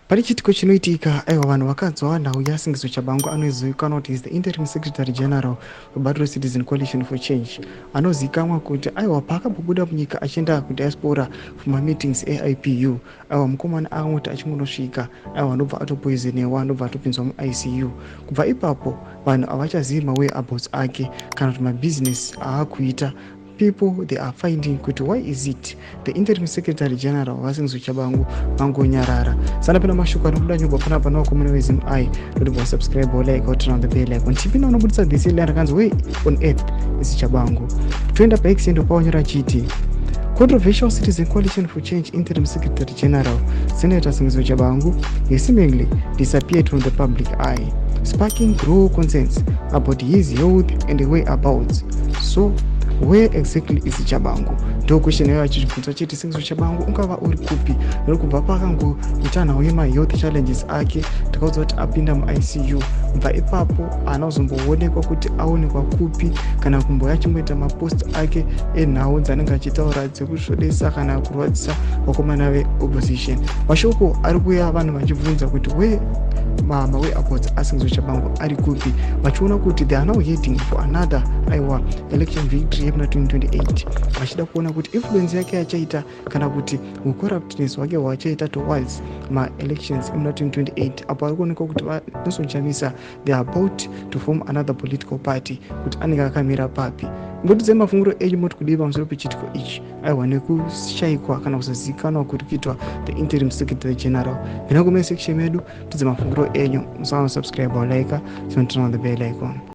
Pane chiitiko chinoitika, aiwa, vanhu vakanzwa nhau yaSengezo Tshabangu, anozivikanwa kuti is the interim secretary general webato reCitizen Coalition for Change, anozivikanwa kuti, aiwa, paakambobuda munyika achienda kudiaspora for mameetings eIPU, aiwa, mukomana akangoti achingonosvika, aiwa, anobva atopoisonewa, anobva atopinzwa muICU. Kubva ipapo vanhu havachazivi mawhereabouts ake kana kuti mabhizinesi aakuita. People, they are finding kuti why is it the interim secretary general vaSengezo Tshabangu vangonyarara? Sanapinda mashoko anobuda nyogwa panapa nevakomana veZimI, noti wasubscribe, like, turn on the bell icon. Tipinda unobudisa this line rakanzi, "Where on earth is Tshabangu?" Toenda paX, endo pawanyora chiti, "Controversial Citizen Coalition for Change interim secretary general Senator Sengezo Tshabangu has seemingly disappeared from the public eye, sparking growing concerns about his health and whereabouts. So where exactly is Tshabangu?" Ndo question yayo achibvunza chiti, Sengezo Tshabangu ungava uri kupi? Nori kubva pakangoita nhau yemahealth challenges ake, takaudza kuti apinda muICU. Kubva ipapo haana kuzomboonekwa kuti aonekwa kupi kana kumboya achimboita mapost ake enhau dzaanenge achitaura dzekusvodesa kana kurwadzisa vakomana veopposition. Mashoko ari kuuya, vanhu vachibvunza kuti where mawhereabouts aSengezo Tshabangu ari kupi, vachiona kuti they are now heading for another, aiwa, election victory yemuna 2028, vachida kuona kuti influence yake yachaita kana kuti ucorruptness hwake hwachaita towards maelections emuna 2028, apo ari kuonekwa kuti vaNelson Chamisa, they are about to form another political party, kuti anenge akamira papi. Ngotidzai mafungiro enyu, moti kudii pamusoro pechiitiko ichi, aiwa, nekushayikwa kana kusazivikanwa kuri kuitwa the interim secretary general? Vina comment section medu, tidze mafungiro enyu. Musawana subscribe, like, turn on the bell icon.